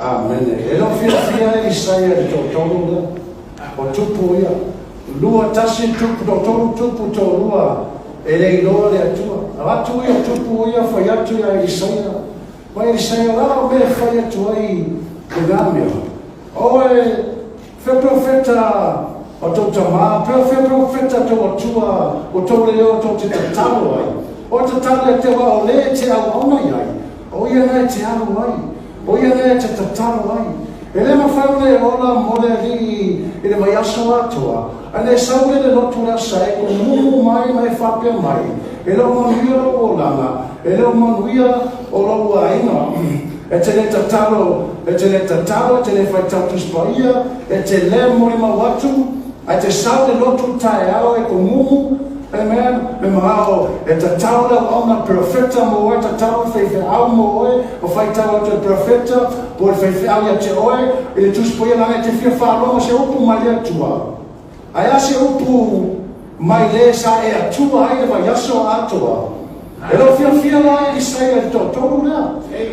Amene. E le o fiafia Elisaia i le toatolu lea. O tupu ia. 21 tupu, toatolu tupu, toalua e le iloa le Atua. Avatu ia tupu ia fai atu ia Elisaia. Ma Elisaia, o le a mea e fai atu ai lena mea? Oe, fea profeta o tou tamā, pea fea profeta tou atua, o tou le o tou te tatalo ai. O tatalo ia te au, o lē e te auauna i ai, o ia lea e te alu ai, o ia lea e te tatalo ai. E le mafai ona e ola mo le Alii i le vaiaso atoa, ae na e sau lea i le lotu i le Aso Sa e kumumu mai ma e faapea mai, E le o manuia lou olaga, e le o manuia o lou aiga. E te le tatalo, e te le tatalo, e te le faitau Tusi Paia, e te le molimau atu, ae te sau i le lotu taeao e kumumu. Amen. Me manao e tatalo le auauna perofeta mo oe, tatalo le faifeau mo oe, o faitau atu e le perofeta, po o le faifeau ia te oe, i le Tusi Paia leaga e te fia faalogo se upu mai le Atua. Ae a se upu mai le sa e Atua ai le vaiaso atoa? E le o fiafia la Elisaia i le toatolu lea.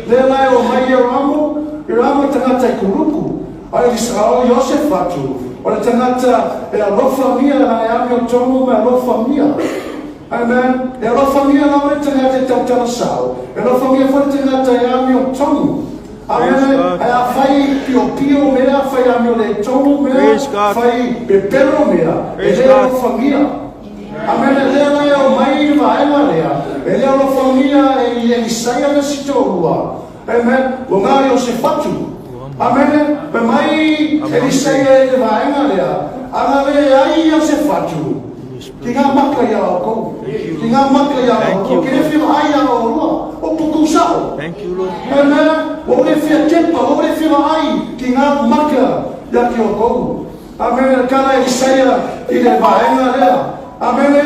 Lea la e omai Ieramo, Ieramo e tagata e kuluku, a Elisa, a o Iosefatu, o le tagata e alofamia leaga e amiotonu ma e alofamia. Amen. E alofamia lava le tagata e tautala sao, e alofamia foi le tagata e amiotonu. Amen. Ae afai piopio mea, fai amioletonu mea, fai pepelo mea, e le alofamia. Amen. Lea la e omai le vaega lea, e le alofagia e Elisaia le isi toalua. Amen. Ua na Iosefatu. Amen. Fai mai Elisaia i le vaega lea, ana leai Iosefatu, ki ngā maka i a oukou. Ki ngā maka i a oukou. Ke le fia vaai ia oulua. O puku sao. Amen. Ua ou le fia kepa, ua ou le fia vaai ki ngā maka ia ki oukou. Amene, kala Elisaia i le vaega lea. Amene.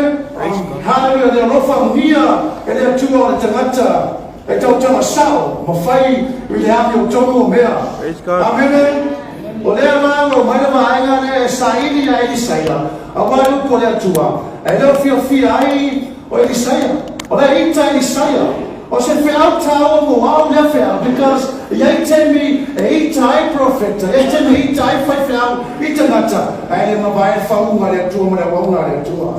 Haleluia, le alofagia e le Atua o le tagata e tautala sao ma fai i le amiotonu o mea. Amene. O lea la ua omai le vaega lea e saili ia Elisaia, aua le upu a le Atua, e le o fiafia ai o Elisaia. O lea ita Elisaia, o se feau taua mo au lea feau, because e iai taimi e ita ai profeta, e iai taimi e ita ai faifeau i tagata, ae le mavae le faauuga a le Atua ma le auauna a le Atua.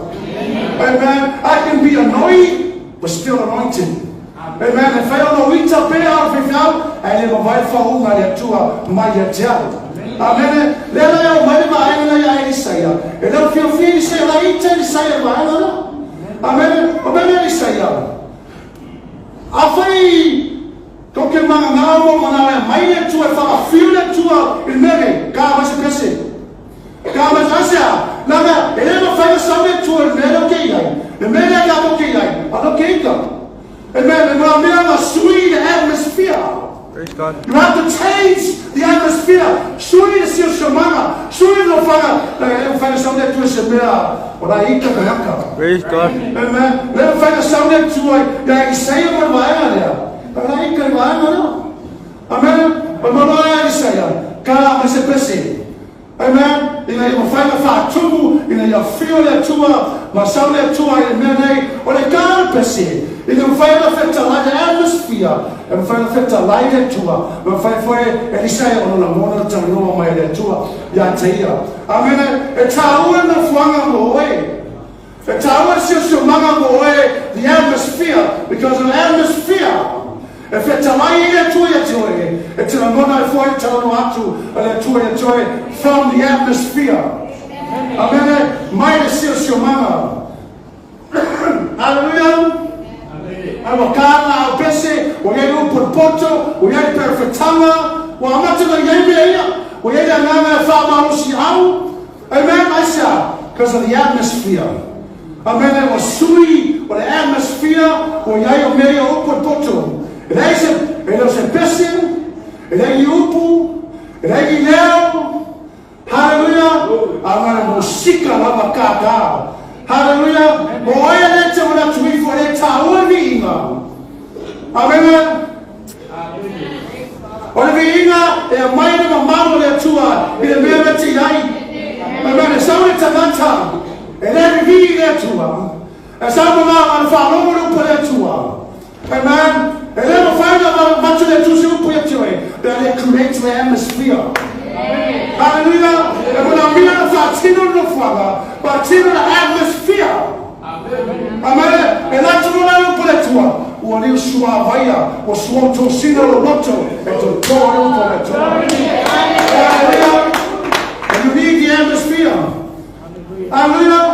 Amen. I can be annoyed, but still anointed. Amen. E fai ona ou ita pea au faifeau, ae le mavae le faauuga a le Atua mai ia te au. Amene. Lea la e aumai le vaega lea ia Elisaia. E le o fiafia Elisaia, la e ita Elisaia i le vaega lea. Amene. O mea lea Elisaia. Afai tou te mananao ma manao e aumai le Atua e faafio le Atua i le mea nei, ka mai se pese. Ka mai se aisea? Leaga e le mafai ona sau le Atua i le mea lea ou te i ai. Le mea lea tatou te i ai, ano ke ita. Amen. E mea na sui le atmosphere. Praise God. You have to change the atmosphere. Sui le siosiomaga, sui le nofoaga. Leaga e le mafai ona sau le Atua i se mea o la e ita tagata. Praise God. Amen. Le mafai ona sau le Atua ia Isaia ma le vaega lea. Leaga la e ita le vaega lea. Amen. O le maloa ia Isaia, ka mai se pese. Amen. Ina ia mafai ona faatumu, ina ia afio le Atua, ma sau le Atua i le mea nei, o le ka le pese, ina ia mafai ona fetalai le atmosphere, e mafai ona fetalai le Atua, ma mafai foi e Elisaia ona lagona le talanoa mai a le Atua ia te ia. Amene. E taua le nofoaga mo oe. E taua le siosiomaga mo oe, the atmosphere, because an atmosphere e fetalai ai le Atua ia te oe, e te lagona ai foi le talanoa atu a le Atua ia te oe from the atmosphere. Amene, mai le siosiomaga. Hallelujah. Ai ua ka ngā au pese, ua iai le upu o le poto, ua iai le perofetaga, ua amata ona iai mea ia, ua iai le agaga e faamalosi au. Amen, aisea? Because of the atmosphere. Amen, ua sui o le atmosphere ua i ai o mea ia o upu o le poto. E leai se, e le o se pese, e leai ni upu, e leai ni leo. Hallelujah! A na le musika lava kākā. Hallelujah! Mo ai a le te manatu ifo e le tāua le viiga. Amen. O le viiga e aumai le mamalu o le Atua i le mea na te i ai. Amen. E sau le tagata e le vivii i le Atua. E sau ma ngā le faalogo le upu a le Atua. Amen. E le mafai ona avatu le Atua se upu ia te oe, pe a le create the atmosphere. Hallelujah. E manaomia ona faatino le nofoaga, faatino le atmosphere. Amen. E latu loa le upu a le Atua, ua liu suavaia, ua suautosina lou loto e totoa le upu a le Atua. Hallelujah. And you need the atmosphere. Hallelujah.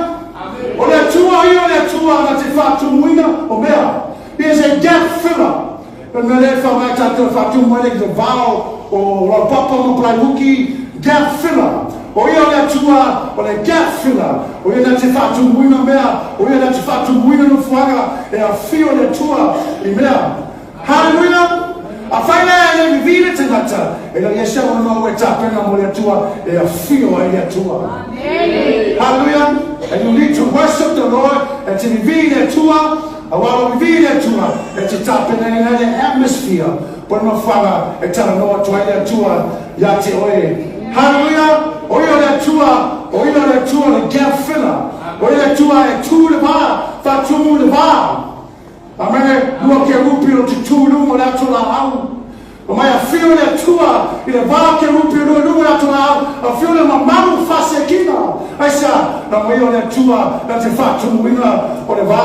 O le Atua ia o le Atua na te faatumuina o mea. tatou e faatumu ai le vao o laupapa ma Palaimuki, gap filler. O ia o le Atua o le gap filler. O ia na te faatumuina mea, o ia na te faatumuina nofoaga e afio le Atua i mea. Haleluia! Afai lea e le vivi le tagata, e le i ai se avanoa ua e tapena mo le Atua e afio ai le Atua. Hallelujah! And you need to worship the Lord e te vivi le Atua, aua o vivi le Atua e te tapenaina ai le atmosphere po o le nofoaga e talanoa atu ai le Atua ia te oe. Hallelujah! O ia o le Atua, o ia o le Atua o le gap filler. O ia le Atua e tu i le va, faatumu i le va. Amene, lua kerupi o te tū i luga o le ato laau. Fai mai afio le Atua i le va kerupi e lua i luga o le ato laau, afio le mamalu faasekina. Aisea? Na mai o le Atua na te faatumuina o le va.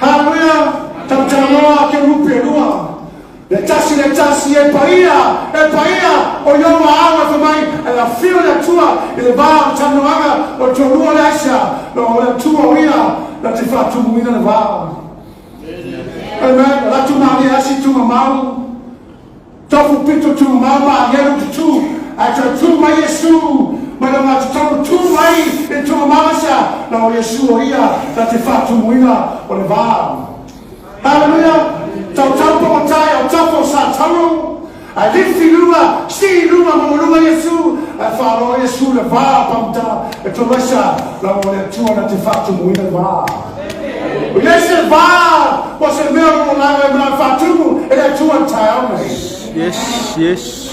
Haleluia! Talatalanoa kerupi e lua. Le tasi le tasi, e paia, e paia, o Ioba au e fai mai, e afio le Atua i le va o le talanoaga o le toalua lea. Aisea? Na o le Atua o ia na te faatumuina le va. Amen. O latu malie asi tugamau, tofu pito tugamau ma agelu tutu, ae toe tu mai Iesu mai le matatonu, tu mai i le tugamau. Aisea? Na o Iesu o ia na te faatumuina o le va. Haleluia! Tautau pamatai o tafa o sa tauro, ae lifi i luga, sii i luga, maualuga Iesu, ae faaloa Iesu le va pamata e tolu. Aisea? Na o le Atua na te faatumuina le va. O i se va o se mea o laga e mana faatumu e le Atua i le taeao nei.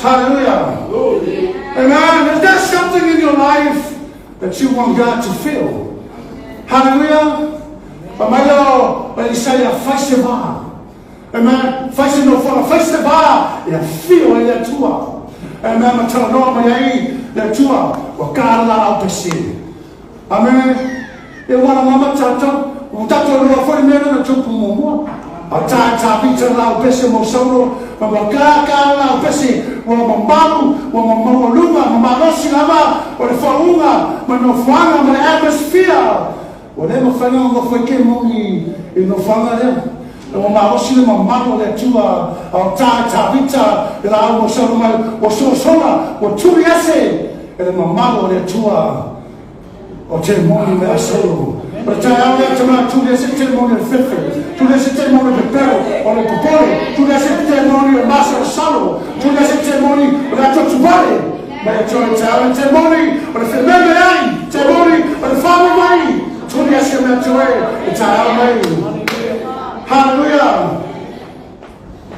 Hallelujah. Amen. Is there something in your life that you want God to fill? Hallelujah. Fai mai o Isaia, fai se va. Amen. Fai se nofoaga, fai se va e afio ai le Atua. Amen. Ma talanoa mai ai le Atua, ua ka le laau pese. Amen. E ua lamama tatou, ua tatou iloa foi le mea lea na tupu muamua. A ta Tavita le laau pese mo Saulo, ma ua ka ka le laau pese, ua mamalu, ua maualuga, ma malosi lava o le faauuga ma nofoaga ma le atmosphere. Ua le mafai ona nofo ai kemoni i le nofoaga lea. Ua malosi le mamalu o le Atua, a o ta Tavita le laau mo Saulo mai, ua sosola, ua tuli ese e le mamalu o le Atua o temoni mea Saulo. O le taeao lea tama, tuli ese temoni o le fefe, tuli ese temoni o le pepero, o le popole, tuli ese temoni o le masalosalo, tuli ese temoni o le atuatuvale. Mai Atua i taeao le temoni o le fememe ai, temoni o le whaamamai, tuli ese mea Atua e taeao nei. Hallelujah!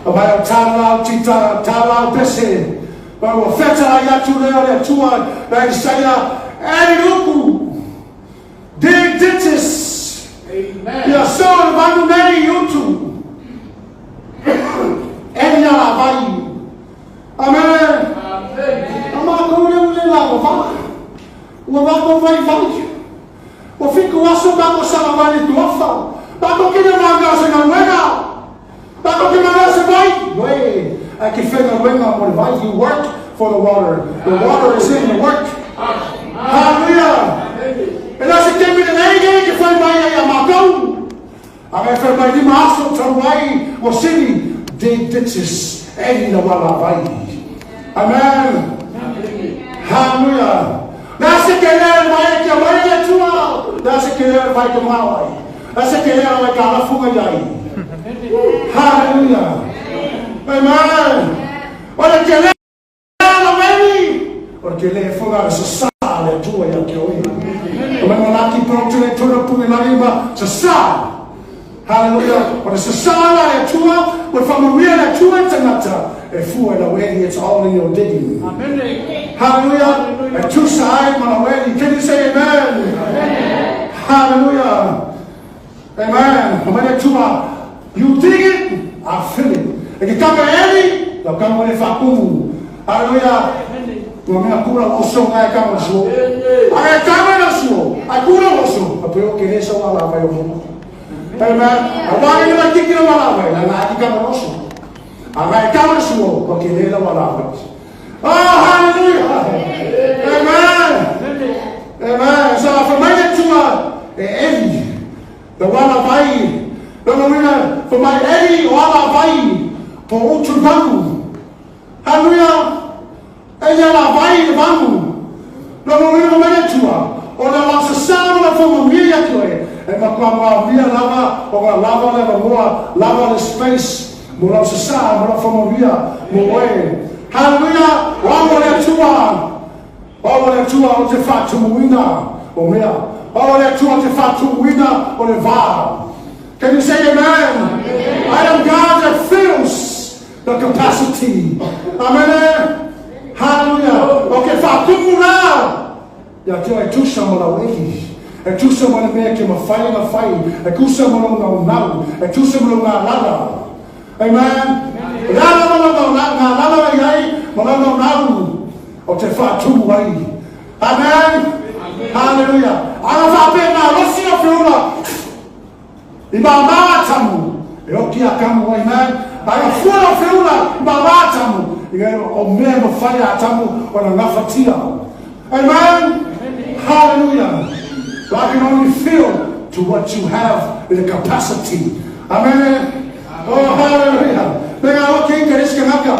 Mai o tā lau tita, tā lau pese, mai ua whetara i atu lea o le Atua na Isaia, e ruku, dig ditches. Ia so le vanu nei i utu. E ia la vai. Amen. A mākou le ule la ua va. Ua mākou vai vai. Ua fiku aso mākou sala vai le tuafa. Mākou kina mākou se galuega. Mākou ke mākou se vai. Ue, ai ke whenga mo le vai. You work for the water. The water is in the work. Hallelujah. E la se temi le nei nei ke whai mai ai a mākou. A me whai mai lima aso tau ai o sini, dig ditches, e ni wala vai. Amen. Hallelujah. La se ke lea mai ke mai le tua. La se ke lea mai ke mai. La se ke lea mai ka la funga iai. Hallelujah. Amen. O le ke lea la mai. O le ke lea funga le sa le tua ia ke oi. O me malaki pro te le tuna pungi lagi ma sa sa. Hallelujah. O le sa la le tua, o le whamanuia le tua e tangata. E fua i la it's all in your digging. Hallelujah. E tusa ai ma la weni. Can you say amen? Amen. Hallelujah. Amen. O mai le tua, you dig it, I fill it. E ke kame eli, lau kame le whakumu. Hallelujah. Ua mea kura oso ngai kama suo. Ai kame na suo. Ai kura oso. A pe o ke le sa wala vai o mona. Amen. A wā ni la kiki la wala vai. La la ki kama oso. A ngai kama suo. O ke le la wala vai. Oh, hallelujah. Amen. Amen. So, fa mai le tua e eli. La wala vai. La wina, fa mai eli o ala vai. Po utu le vagu. Haleluia! E ia lavai le vagu. Lona uiga mai le Atua, o le lau sasā ma lau faamanuia ia te oe, e matua maomia lava ona lava le avanoa, lava le space mo lau sasā ma lau faamanuia mo oe. Haleluia! O au o le Atua, o au o le Atua ou te faatumuina o mea. O au o le Atua ou te faatumuina o le va. Can you say amen? I am God that fills the capacity. Amen. Hallelujah. O ke whātumu rā. Ia te oe tusa ma lau ehi. E tusa ma le mea ke mawhai na whai. E tusa ma lau ngau nau. E tusa ma lau ngā lala. Amen. Le ala ma lau ngau ngā lala ai ai, ma lau ngau nau. O te whātumu ai. Amen. Hallelujah. Ana whāpē ngā rosi o whiura. I māmā a Tamu, e oki a Kamu ai mai, ai a fua o Whiura i māmā a Tamu, i ngai o mea ma whai a Tamu o na ngawhatia. Amen? Hallelujah. I can only feel to what you have in the capacity. Amen. Oh, hallelujah. Me ngā oki i te riska ngaka.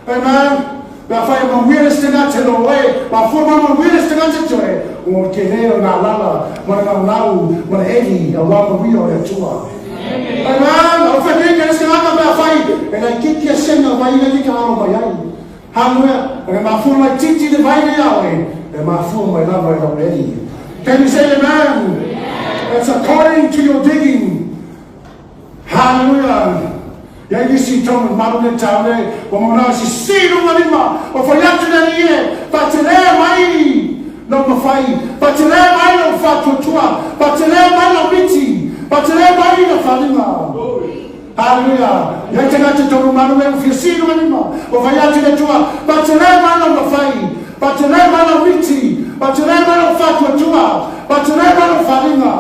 Amen. Mea whai ma wieres te ngā te roe, ma fua ma ma wieres te ngā te toe, o ke le o ngā lala, ma ngā lau, ma le eri, a wā ma wia o le atua. Amen. O whai ke ke se ngā mea whai, e lai kiki a senga vai ina ki ka aro mai ai. Hallelujah. E ma fua mai titi le vai le awe, e ma fua mai lava i lau eri. Can you say amen? It's according to your digging. Hallelujah! Ia i isi tonu maru le tau nei, ua maunao si si lunga lima, ua fai atu le alii e, faatelē mai lau mafai, faatelē mai lau faatuatua, faatelē mai lau miti, faatelē mai lau faliga. Hallelujah! Ia i tagata tonu maru nei, ua fia si lunga lima, ua fai atu le Atua, faatelē mai lau mafai, faatelē mai lau miti, faatelē mai lau faatuatua, faatelē mai lau faliga.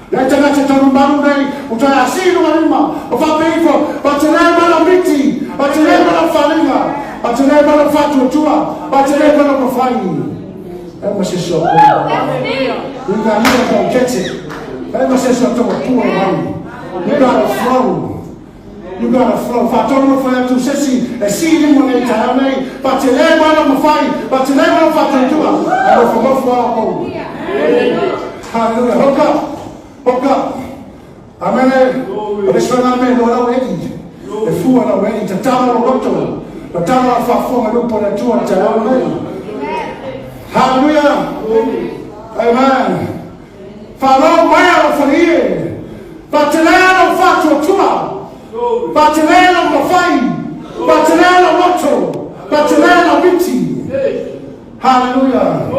Lei tagata tonu maru nei, o toe asi i lunga lima, o whape ifo, pa te reo mai lau miti, pa te reo mai lau wharinga, pa te reo mai lau whatuatua, pa te reo mai lau mawhai. E ma se so ko. You got you got get it. E ma se so to pua mai. You got a flow. You got a flow. Whātoro no whai atu sesi, e si lima nei tae nei, pa te reo mai lau mawhai, pa te reo mai lau whatuatua, a no whamaufu ao kou. Hallelujah. Hook up. Hook up. Amene. O le suena me lo lau eki. E fua lau eki. Te tala lo roto. Te tala la whafonga lupo le tua te au nei. Hallelujah. Amen. Whalau mai alo wharie. Whatelea lau whatuatua. Whatelea lau mawhai. Whatelea lau roto. Whatelea lau miti. Hallelujah.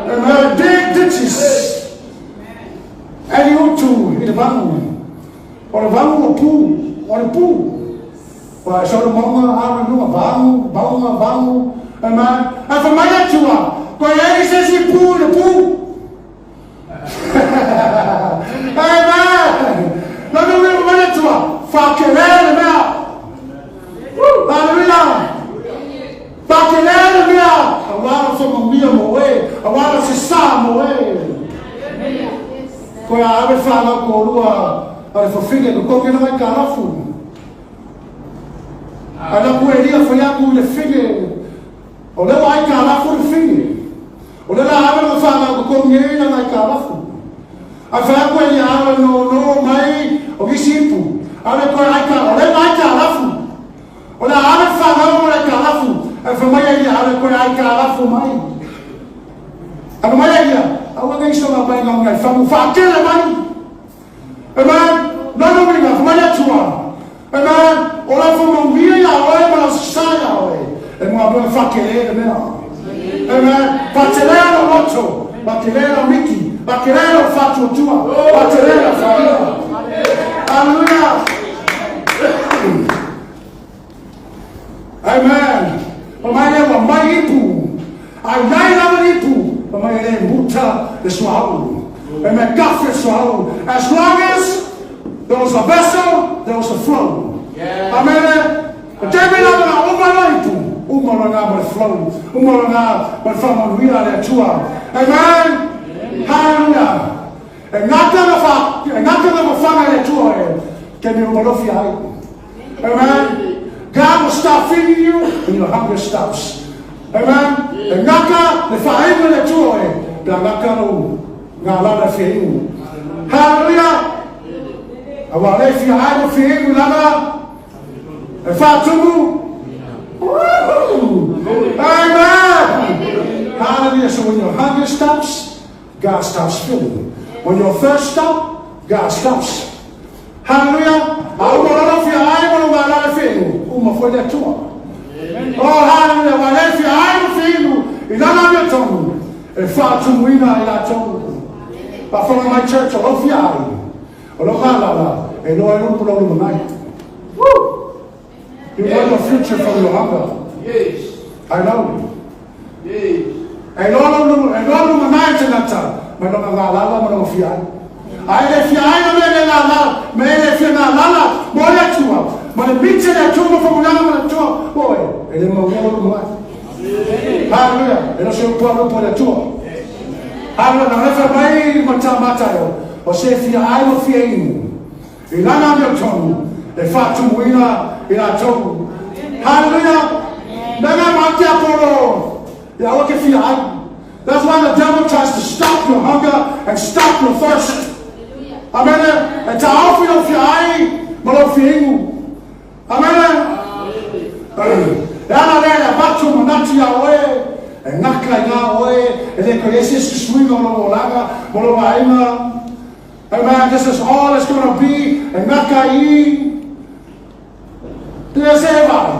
Amen. Dig ditches. Eli utu i le vagu. O le vagu o pu. O le pu. Wa e solo maunga alu i luga. Vagu, maunga, vagu. Amen. Ae fa mai Atua. Koe e se si pu i le pu. Amen. Lona uiga mai le Atua. Whakele le mea. Hallelujah. Whakele le mea. Auā lau whakamauia mo oe. Auā lau sesā mo oe. Koe a awe whanau kōrua a le whawhine ko koke na mai ka rafu. A na koe ria whai aku i le whine. O le wa ai ka rafu le whine. O le la awe na whanau ko koke na mai ka rafu. A whai aku e ria awe no no mai o kisi ipu. Awe koe ai ka, o le wa ai ka rafu. O le awe whanau mo le ka rafu. E whai mai e ia awe koe ai ka rafu mai. Awe mai e ia, aua nei so mai ngā ngai whangu whakele mai. Amen. Nana winga, whai mai atua. Amen. O la whamauia ia oe ma la sasa ia oe. E mua mea whakele le mea. Amen. Whatelea lo loto. Whatelea lo miki. Whatelea lo whatuatua. Whatelea lo whaia. Hallelujah. Amen. Pa mai lea ua mai ipu. A iai lava le ipu. Pa mai e le muta le suauu. Amen. Kafe le suauu. As long as there was a vessel, there was a flow. Yeah. Amen. O te mea lava na uma loa ipu. Uma loa ngā ma le flow. Uma loa ngā ma le whamanuia le Atua. Amen. Hallelujah. E ngata na wha, e ngata na whanga le Atua e. Ke me umalofi ai. Amen. God will stop feeding you when your hunger stops. Amen. E gata le faainu e le Atua oe, pe a gata lou galala e fia inu. Hallelujah! Aua o lea e fia ai ma fia inu i lana e faatumu. Amen! Hallelujah. So when your hunger stops, God stops filling. When your thirst stops, God stops. Hallelujah! A uma loa lou fia ai ma lou galala e fia inu, uma foi le Atua. Oh, hallelujah! Aua o lea e fia ai ma fia inu i lana amiotonu e faatumuina ai latou. Faafofoga mai church, o lou fia ai, o lou galala, e iloa ai lou lou lumanai. Woo! You know your future from your hunger. Yes. I know. Yes. E iloa lou e iloa lumanai tagata mai lona galala ma lona fia ai. A e le fia ai na mea le galala, me e le fia galala mo le Atua, ma le miti le Atua ma faamanuiaga ma le Atua mo oe, e le maulia lou lumanai. Hallelujah. E le o se upu a upu a le Atua. Hallelujah. Na lefa mai ma Mataio, o se fia ai ma fia inu. I lana amiotonu e faatumuina i latou. Hallelujah! Me nga ma te apolo, ia aua ke fia ai. That's why the devil tries to stop your hunger and stop your thirst. Amen. E taofi lou fia ai ma lou fia inu. Amen. E ala lea le avatu manatu iā oe, e gaka i gā oe, e le toe i ai se isi suiga o lou olaga ma lou aiga. Amen. This is all it's gonna be. E gaka i te se e vai.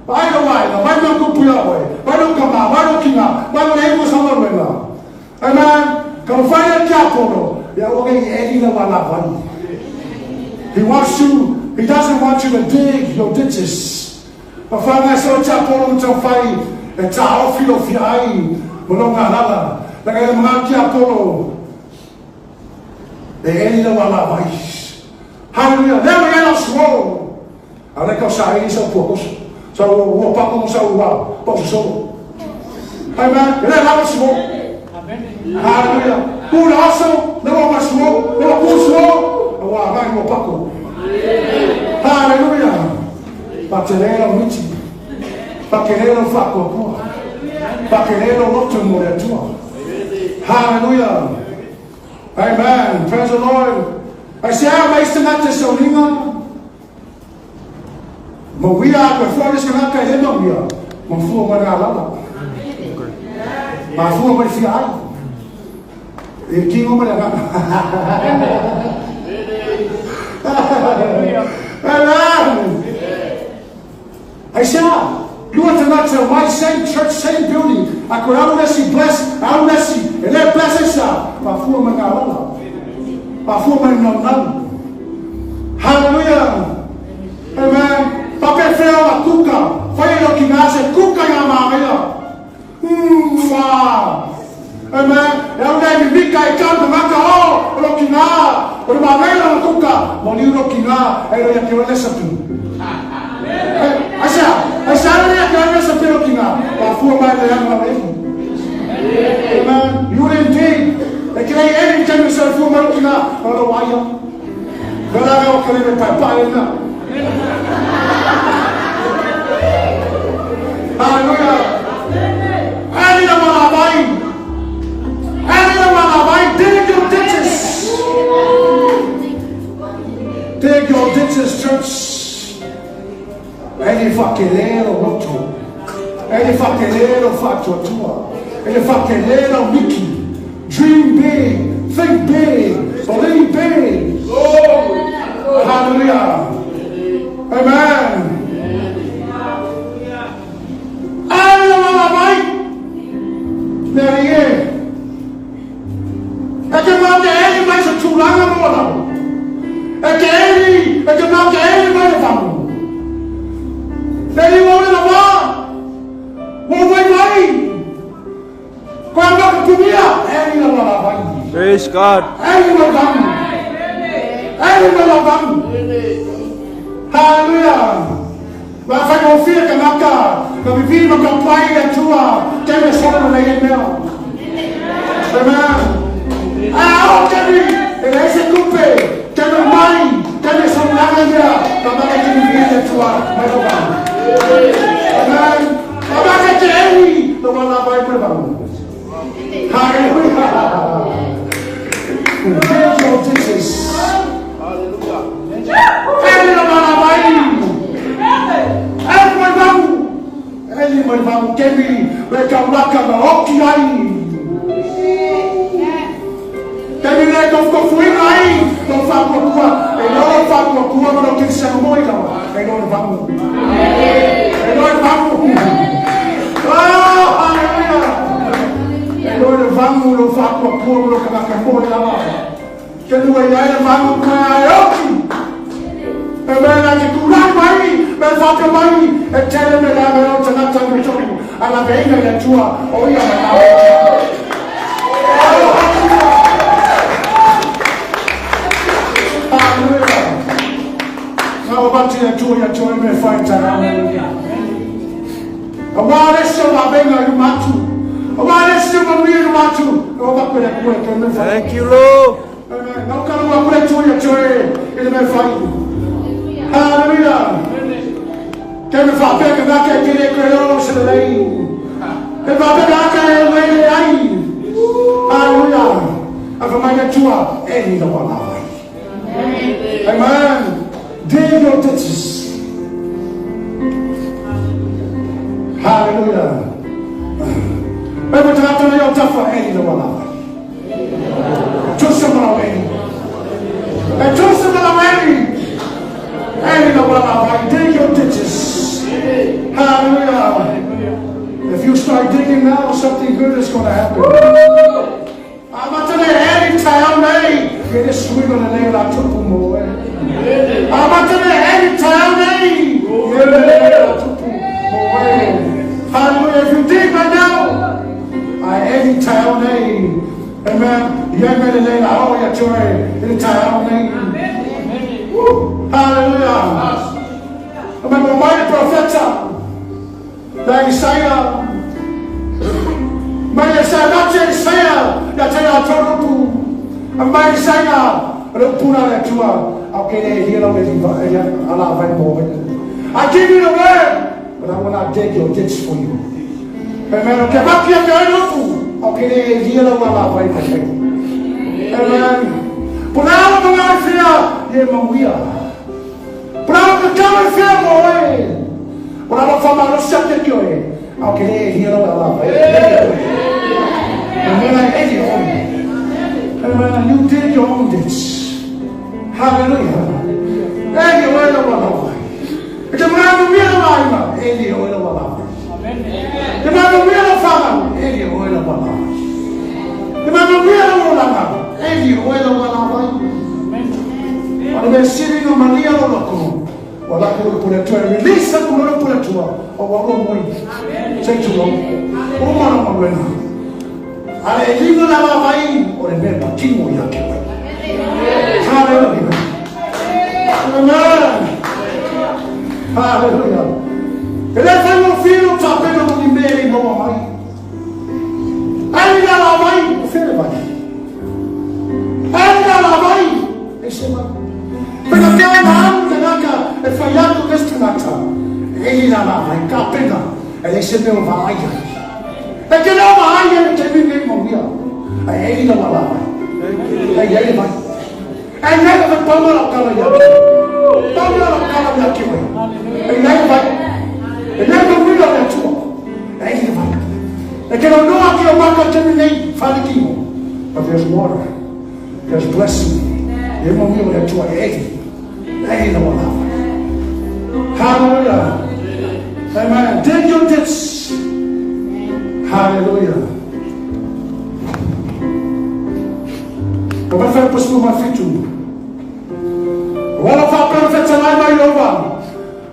Vai lo vai, vai lo kupu ia oe, vai lo kama, vai lo kinga, vai lo leiku sa maluenga. Amen. Ka mawhai e tiapono, ia ua ngei e ina wa la vai. He wants you, he doesn't want you to dig your ditches. Ma whangai sa o tiapono ma tau whai, e tāofi o fia ai, ma lo ngā lala. Langa e mga tiapono, E eli lau alavai. Hallelujah. Lea ua i ai lau suo. A o lea kau saili sau puakoso. Sau ua pako mo sau ua pau sosolo. Amen. E le lava suo. Hallelujah. Pu na aso, le ua ma suo, le ua pu suo, a ua agai ua pako. Hallelujah. Patele lau miti. Pakele lau whaakoakoa. Pakele lau loto mo le Atua. Hallelujah. Amen. Praise the Lord. Aisea mai isi tagata i se uliga? Mauia a koe fua le isi tagata e le mauia. Mafua mai le galala. Mafua mai le fia ai. E kingo mai le agaga. Amen. Aisea? Lua tagata omai same church same building a koe alu lesi bless alu lesi e le bless aisea? Mafua mai ngā lala. Mafua mai ngā nalu. Hallelujah. Amen. Papewhea ona kuka. Whai e ki ngā se kuka i ngā māngaia. Wow. Amen. E au nei mimika e kau na ngaka o, o lo ki ngā, o le māngaia ona kuka, mo liu lo ki ngā, e lo ia ke oe lesa tu. Aisea, aisea le ia ke oe lesa pe lo ki ngā, pa fua mai le anga lau ehi. Amen. You indeed. E ke lei eri tenu se fua mai lo ki ngā, o lo aia. Ka ranga o ka rere paepae ina. Hallelujah. Ani na wala mai. Ani na wala mai. Dig your ditches. Dig your ditches, church. E le whakelē lau loto. E le whakelē lau whaatuatua. E le whakelē lau miki. Dream big, think big, believe big. Hallelujah. Amen. Ai la la mai. Le alii e. E te mau te eli mai se tulaga mo lau. E te eli, e te mau te eli mai le vamu. Le li mo le lawa. Mo vai vai. Koe au ka pumia. Eli la la vai. Praise God. Eli la vamu. Eli la la vamu. Hallelujah. Ma whaigofie ka ngaka, ka vivī ma ka pai le Atua, kei me solo na nei mea. Amen. A o kemi, e le ese kupe, kemi mai, kemi solo na nei mea, ka maka ke vivī le Atua, mai ka vau. Amen. Amaka te eli lo wala vai pre vau. Hallelujah. Thank you, Jesus. Hallelujah. Eli lo wala vai. Eli mai vau. Eli mai vau kemi le kaulaka ma oki ai. Kemi le kofukofuina ai. Lo whakuakua. E lo whakuakua ma lo kiristiano moi lawa. E lo le vau. E lo le vau. Oh, hallelujah. E lo le vau lo whakuakua ma lo kanaka moi lawa. Ke nua i ai le vau ka ai oki. E mea la ke kūlai mai, me whaka mai, e tele me la me o tangata me tonu, a la veinga i atua, o ia me la. Oh, hallelujah. Hallelujah. Ngā o bati atua i atua i me whai tara. A wā resi o ngā venga i matu. A wā resi o ngā mia i matu. O bako le kue ke me whai. Thank you, Lord. Amen. Ngā ukarua kure atua i atua i le me whai. Hallelujah. Ke me whapeka ngā ke kere koe o se le lei. E whapeka aka e wei e ai. Hallelujah. A whamai atua e ni la wala wai. Amen. Dig your ditches. Hallelujah. E mo tagata nei o tafa e ni la wala wai. Tusa mara wei. E tusa mara wei. E ni la wala wai. Dig your ditches. Hallelujah. If you start digging now, something good is going to happen. Amata ne eri tau nei. Ke le suiga le nei la tupu mo e. Amata ne eri tau nei. Ke le nei la tupu mo e. Hallelujah. If you dig right now, I eri tau nei. Amen. Ia me le nei la o ia choe. Eri tau nei. Woo. Hallelujah. Amen. Mo mai profeta. Da Isaiah. Mai Isaiah, not Isaiah, ia te a torupu. A mai Isaiah, re puna le tua. Au ke le hia lau le liva, e ala vai mo. I give you the word, but I will not dig your ditch for you. Amen. O ke maki a ke rupu. Au ke le hia lau ala vai mo. Amen. Puna ala mga ai whia, ye mamuia. Puna ala ka kawa i whia mo e. Puna ala whamaro sia te kio e. Au ke le hia lau ala vai. Amen. Eli oi. Amen. You dig your own ditch. Hallelujah. Eli oi la wala vai. E te manu mia la vainga. Eli oi la wala vai. Te manu mia la whanga. Eli oi la wala vai. Te manu mia la olanga. Eli oi la wala vai. O le mea siri no mania lo loko. Wa la kuru pune tua. Release a kuru pune tua. O wa o moi. Take too long. O mana maluena. Ale e linga la la vai. O le mea patino ia ke wai. Hallelujah. Amen. Hallelujah. E le whai o whiro tā pena mo ni mea i maua mai. Ai la la vai, o whire vai. Ai la la vai, e se mai. Pena te ana anu te ngaka, e whai atu ke tangata. E i la la vai, ka pena, e le se mea o vaai ai. E ke leo vaai ai te mimi i mauia. E i la la vai. E i ai vai. E i ai vai pauma la kala ia. Pauma la kala ia ki wai. E i ai vai. E nei ka wila le atua. E i vai. E ke noa ki o maka te nei whalikimo. But there's water. There's blessing. E mo mio le atua e e. E i la wala. Hallelujah. Amen. Dig your ditch. Hallelujah. O mai whai pasu mai fitu. Wala wha perfecta lai mai lova.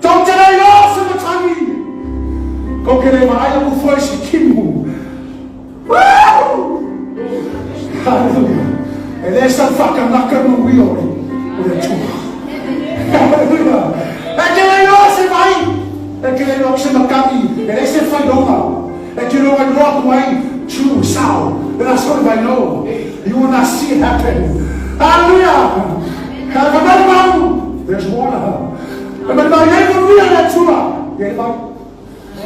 Tau te rei o se matangi. Ko ke rei maai ku fue si kimu. Woo! Hallelujah. E le sa whakanaka no ui oi. O le tua. Hallelujah. E ke rei o se mai. E ke rei o se makami. E le se whaironga. E ke roa roa ku ai. True sao. And that's what I know. You will not see it happen. Hallelujah. There's water. I le vai.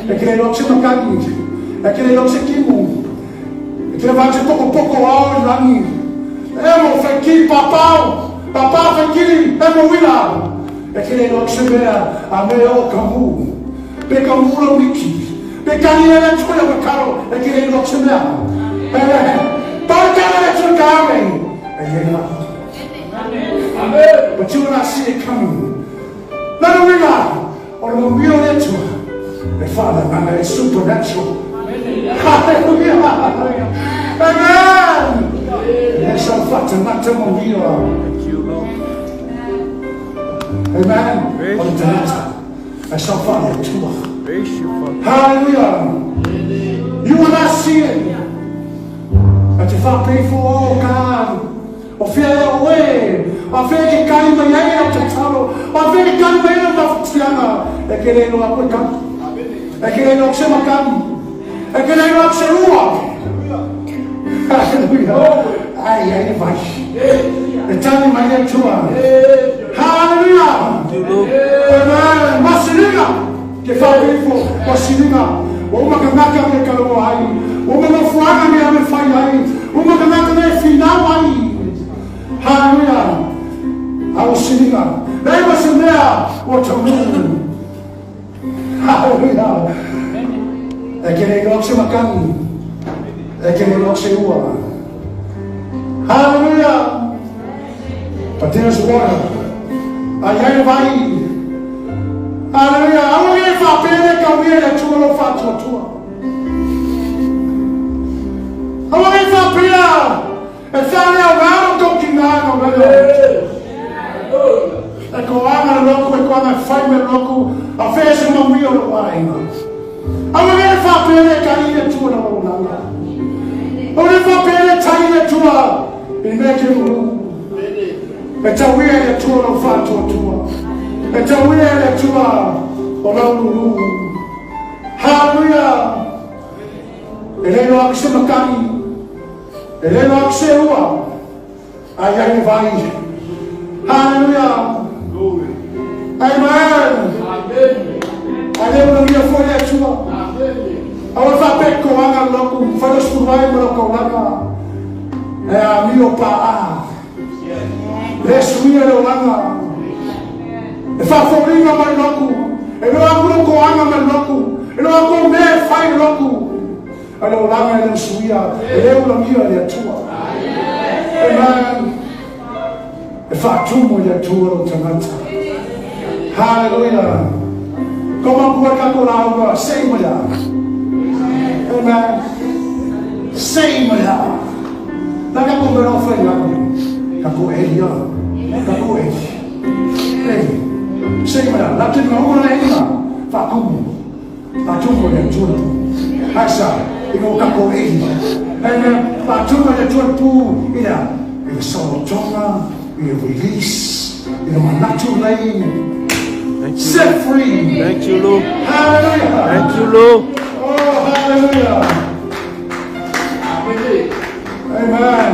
E ke le iloa se makani. E ke le iloa se timu. E ke le vai se pokopoko o ao i lagi. E mo whaikiri papao. Papa whaikiri e mo wila. E ke le iloa se mea a me o ka mu. Pe ka mu lau niki. Pe kani e le tui o ka karo. E ke le iloa se mea. E pau karo le tui ka ame. E ye na. Amen. But you will not see it coming. Lana uiga, o le manuia o le Atua, e whaalagaga, e supernatural. Hallelujah. Amen. E sa whaatangata manuia. Thank you, Lord. Amen. O le tangata, e sa whaale Atua. Praise you, Father. Hallelujah. You will not see it. E te whaapei for, oh God, O whea e oe? A whea ke kari mai ai au tatalo? A whea ke kari mai ai au mafatiaga? E ke le iloa koe kami. E ke le iloa se makani. E ke le iloa se ua. Hallelujah. Ai, ai, vai. E tani mai le Atua. Hallelujah. Amen. Masiliga. Ke whaapei fo, masiliga. Ua uma ka ngaka me kaloa ai. Ua uma nofoaga me ame fai ai. Ua uma ka ngaka me finau ai. Hallelujah. A ua siliga. Leai ma se mea ua taunuu. Hallelujah. E ke le iloa se makani. E ke le iloa se ua. Hallelujah. But there's water. A i ai le vai. Hallelujah. Aua ne i faapea le tauia i le Atua lou faatuatua. Aua ne i faapea e faaleaoga lo tou tina na mea. E koaga le loku, e koaga e fai me loku, a fea se manuia o lou aiga. Aua ne i faapea le tai i le Atua na lou lala. Aua ne i faapea le tai i le Atua i le mea ke lulu. E tauia e le Atua lou faatuatua. E tauia e le Atua o lau lulu. Hallelujah! E le iloa ake se makani, e le iloa ake se ua, a i ai le vai. Hallelujah! Amen! A le ulagia foi le Atua. Aua le faapea koaga le loku, fai lo sefulu ai ma lau kaulaga. E amio paa. Le suia le olaga. E faafoliga mai loku. E loa aku lou koaga mai loku. E loa aku au mea e fai i loku. A le olaga e le suia, e le ulagia le Atua. Amen. E faatumu i le Atua lou tagata. Hallelujah. Ko mapua ka ko lauga, sei mai a. Amen. Sei mai a. Na ka ko mera whai lani. Ka ko Elia. Ka ko Eli. Eli. Sei mai a. La te maunga na inga. Whakumu. Whatumu le Atua pū. Hai sa. I ko ka ko Eli. Amen. Whatumu le Atua pū. I la. I le solotonga. I le release. I le manatu lei. Thank you. Set free. Thank you, Lord. Hallelujah. Thank you, Lord. Oh, hallelujah. Amen.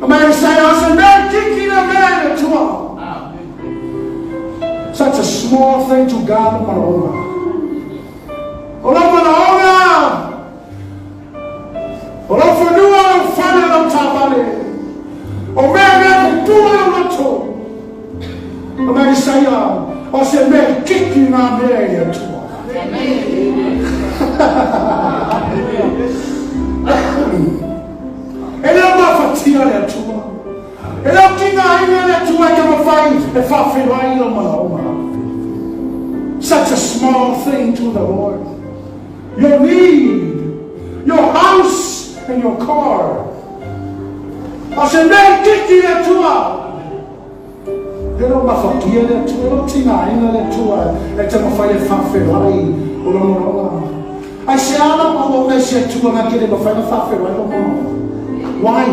A man say, I said, man, kiki na man Atua. Such a small thing to God, manaoga. O lau manaoga, o lau fanua, lau fale, lau tāvale. O mea mea pupua lau loto. A man say, o se mea kiki ngā mea i le Atua. E le o mafatia le Atua. E le o tigaina le Atua e taumafai e faafeiloai lou manaoga. Such a small thing to the Lord. Your need, your house and your car. A se mea itiiti le Atua. E le o mafatia le Atua, e le o tigaina le Atua e taumafai e faafeiloai o lou manaoga. Aisea lau auauna i se Atua na te le mafai ona faafeiloai lou manaoga? Why?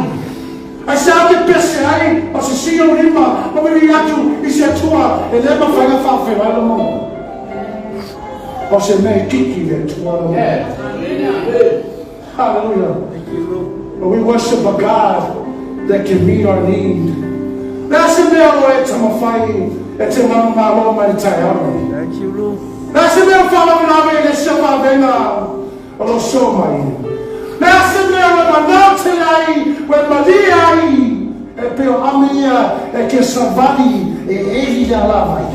Aisea te pese ai o se sii ou lima ma vili atu i se Atua e le mafai ona faafeiloai lou manaoga? O se mea itiiti le Atua lau manaoga. Hallelujah. But we worship a God that can meet our need. Le a se mea o e taumafai e te manumalo mai le taeao lenei? Thank you, Lord. Le a se mea o faalavelave i le isi au vavega o lo o so mai? Le a se mea ua e manao tele ai, ua e malie ai, e pei o ame ia e ke savali e eli le alavai?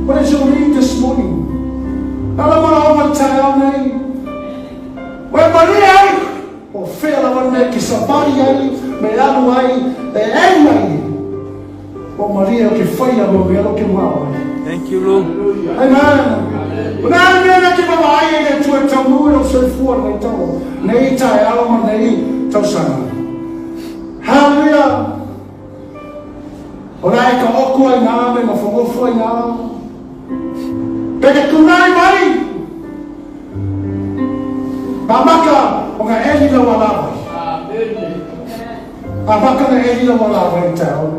What is your need this morning? Le a lau manaoga i le taeao nei? Ua e malie ai, o fea lava le mea e ke savali ai, me alu ai, e eli ai? Ua malie o ke whaia mo mea lo ke mao ai. Thank you, Lord. Amen. O le a le mea na ke vaavaai ai i le Atua e taunuu i lou soifua lenei tau, nei taeao ma nei tausaga. Hallelujah! O le a e taoto ai nā me nofonofo ai nā. Pe ke tunai mai Ngā maka o ngā eli lau alawai. A maka ngā eli lau alawai i te ao.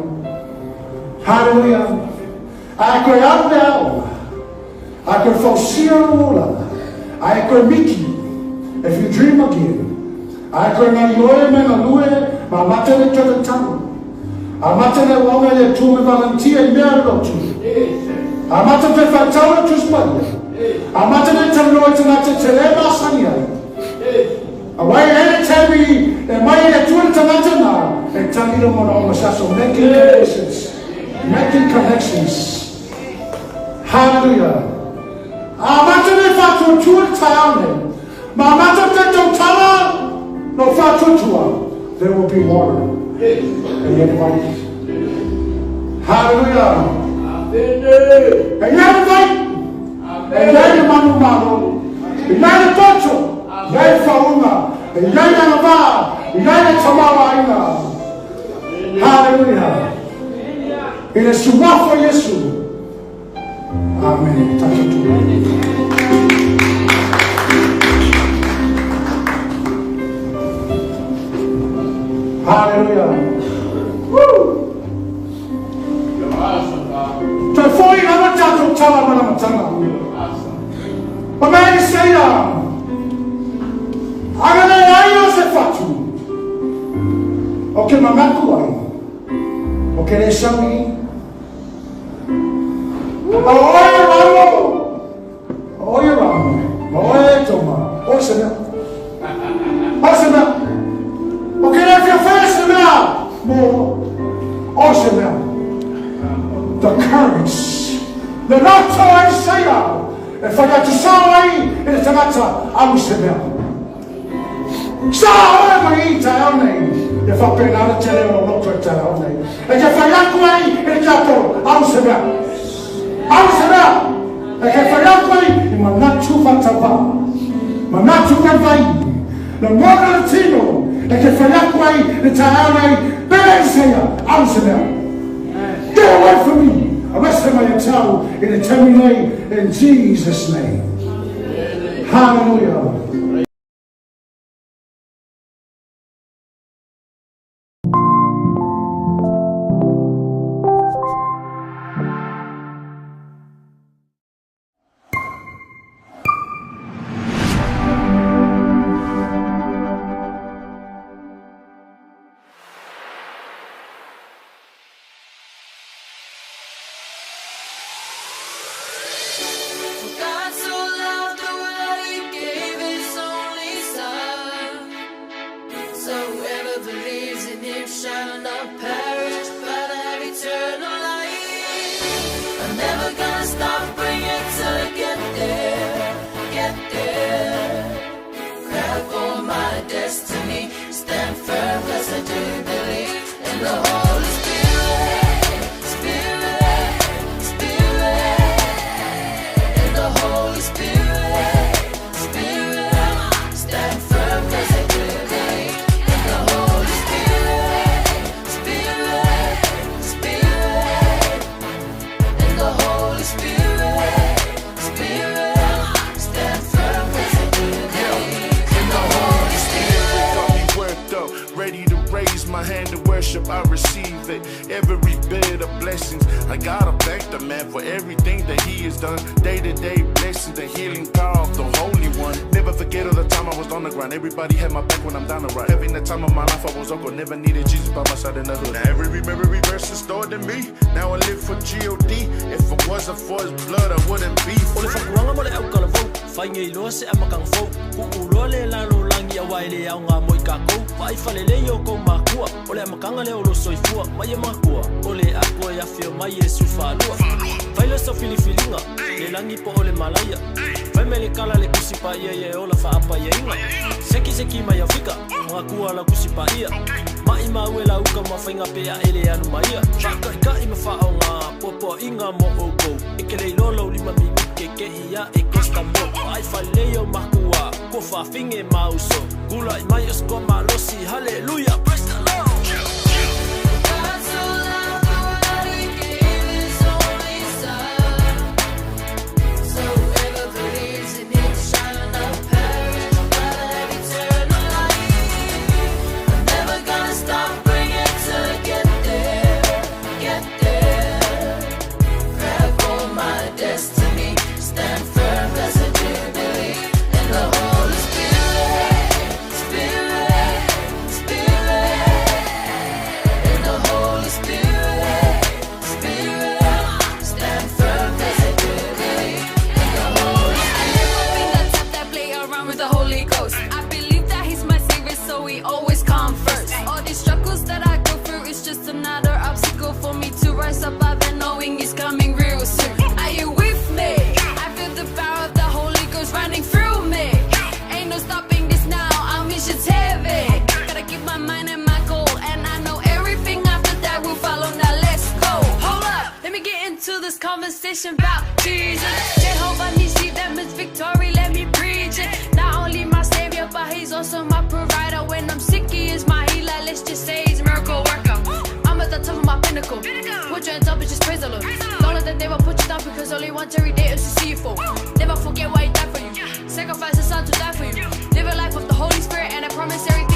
Hallelujah. A e koe alu le aoga. A e koe fausia lou olaga. A e koe miki. If you dream again. A e koe ngaioe me galue ma mate le tele tau. A mate le uaga i le Atua me valantia i mea le lotu. A mate te whaitau le Tusi Paia. A mate le talanoa i tagata e te le masani ai. A wai e le taimi e mai i le Atua le tagata na, e tali le manaoga se aso. Making connections. Making connections. Hallelujah. A mate le whatuatua le taeao nei. Ma mate te tautala no whatuatua. There will be water. E i ai vai. Hallelujah. E i ai vai. E i ai le manumalo. E i ai le poto. E i ai le whaunga. E i ai le agavā. E i ai le tamaoaiga. Hallelujah. I le suafa o Iesu. Amene. Tatou tulai. Hallelujah. Woo! Toe foi lava tatou tala ma lamatanga. O mea i seia. Agale ai o se fatu. O ke manatu ai. O ke le saui. O oe e Ramo! O oe e Ramo! Ma oe e Toma! O se mea! O se mea! O ke lea fia whaia se mea! Mō o se mea! The courage! Le loto a Isaia e whai atu sao ai i le tangata alu se mea. Sa oe mai i taeao nei, e whapena ana te reo o roto i taeao nei. E te whai aku ai i le tiapolo, alu se mea. Alu se mea! E te whai aku ai i manatu whatawā. Manatu vaivai. Le mona le tino, e te whai aku ai i le taeao nei, pere i seia, alu se mea. Get away from me! Arrest mai e tau i le taimi nei, in Jesus name. Hallelujah. God so loved the world, he gave his only son. So whoever believes in him shall not perish, but have eternal life. I'm never gonna stop praying till I get there, get there. Grab for my destiny, stand firm 'cause I do believe in the Holy Spirit, Spirit, Spirit. In the Holy Spirit, Spirit, stand firm 'cause I do believe in the Holy Spirit, Spirit, Spirit. In the Holy Spirit, Spirit, stand firm 'cause I do believe in the Holy Spirit. Got me worked up, ready to raise my hand to worship. I receive it. Every bit of blessings. I gotta thank the man for everything that he has done. Day to day blessings, the healing power of the Holy One. Never forget all the time I was on the ground. Everybody had my back when I'm down the ride. Having the time of my life, I was uncle. Never needed Jesus by my side in the hood. Now every memory verse is stored in me. Now I live for G.O.D. If it wasn't wasn't for his blood, I wouldn't be O le free. fautuaga mo le autalavou, fai nei loa se amataga fou. Tuu loa le lalolagi auā e le aoga mo i tatou. Vaai faalelei o kou makua, o le amataga lea o lou soifua. Ma ia manatua, o le Atua e afio mai Iesu faalua. Fai lea o sau filifiliga, le lagi po o le malaia. Fai mai le tala a le Tusi Paia ia e ola faapaiaina. Sekiseki mai Aufika, manatua lau Tusi Paia. Maimau e lauka ma faiga pe a e le alu ma ia. Faataitai ma faaaoga puapuaʻiga mo ʻoukou. E te le iloa lou 5 minute te i aʻe kostamo. Vaai faalelei o makua, kua faafine ma uso. Tulaʻi mai o se toamalosi, haleluia, praise the Lord. God so loved the world, He gave His only Son. So whoever believes in Him shall not perish, but have eternal life. I'm never gonna stop praying till I get there, get there. Grab hold my destiny, stand firm 'cause I do believe in the Holy Spirit, Spirit, Spirit. In the Holy Spirit, Spirit, stand firm 'cause I do believe in the Holy Spirit. Never been the type that play around with the Holy Ghost. I believe that He's my savior, so He always come first. All these struggles that I go through is just another obstacle for me to rise above and knowing He's coming real soon. Are you with me? I feel the power of the Holy Ghost running through me. Ain't no stopping this now. Our mission's heavy. Gotta keep my mind and my goal, and I know everything after that will follow. Now let's go. Hold up, let me get into this conversation about Jesus. Jehovah Nissi, that means victory. Let me preach it. Not only my savior, but he's also my provider. When I'm sick, he is my healer. Let's just say he's a miracle worker. I'm at the top of my pinnacle. Put your hands up and just praise the Lord. Don't let the devil put you down because all he wants every day is to see you fall. Never forget why he died for you. Sacrifice his son to die for you. Live a life of the Holy Spirit, and I promise everything.